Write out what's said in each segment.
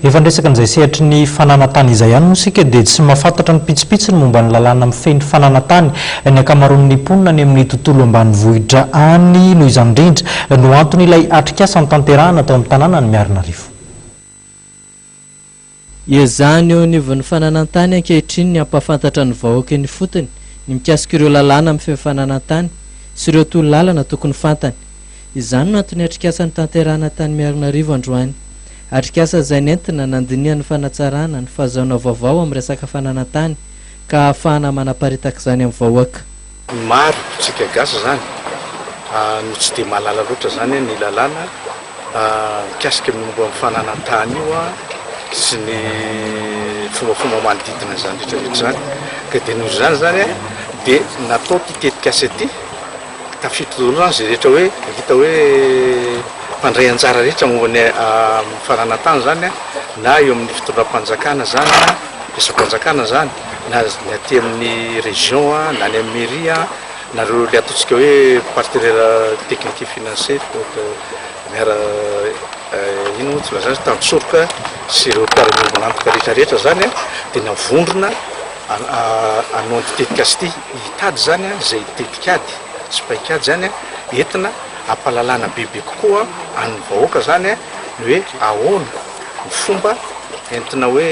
Efa niresaka an'izay sehatry ny fananan-tany izay ihany moa isika dia tsy mahafantatra ny pitsopitsony momba ny lalàna mifehy ny fananan-tany ny ankamaroan'ny mponina any amin'ny tontolo ambanivohitra any. Noho izany indrindra no anton'ilay atrikasa notanterahana tao amin'ny tanànan'i Miarinarivo. Ezahana eo anivon'ny fananan-tany ankehitriny ny hampahafantatra ny vahoaka eny ifotony ny mikasika ireo lalàna mifehy fananan-tany sy ireo tolo-lalana tokony fantany. Izany no anton'ny atrikasa notanterahana tany Miarinarivo androany. Atrikasa izay nentina nandinihana ny fanatsarana ny fahazahoana vaovao amin'ny resaka fananan-tany ka ahafahana manaparitaka izany amin'ny vahoaka. Maro tsika gasy zany no tsy dia mahalala loatra zany ny lalàna mikasika ny momba ny fananan-tany io sy ny fombafomba manodidina izany rehetra rehetra izany ka dia noho izany zany dia natao ity tetikasa ity. Tafiditra daholo zany izay rehetra hoe hita hoe mpandray anjara rehetra momba ny fananan-tany zany na eo amin'ny fitondram-panjakana zany na mpiasam-panjakana zany na ny aty amin'ny région na any amin'ny mairie na ireo le ataontsika hoe partenaire technique et financier miara ino moa ty filazana azy tantsoroka sy ireo mpiara-miombon'antoka rehetra rehetra zany dia navondrona hanao an'ity tetikasa ity, hitady izany izay tetikady sy paikady izany entina hampahalalana bebe kokoa an'ny vahoaka izany ny hoe ahoana ny fomba entina hoe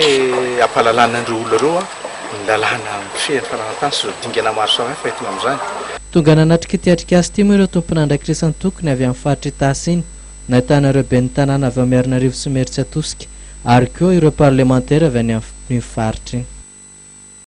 hampahalalana an'ireo olona ireo ny lalàna mifehy ny fananan-tany sy ireo dingana maro samihafa entina amin'izany. Tonga nanatrika ity atrikasa ity moa ireo tompon'andraikitra isan-tokony avy amin'ny faritra Itasy iny, nahitana ireo ben'ny tanàna avy ao Miarinarivo sy Imerintsiatosika ary koa ireo parlemantera avy any amin'iny faritra iny.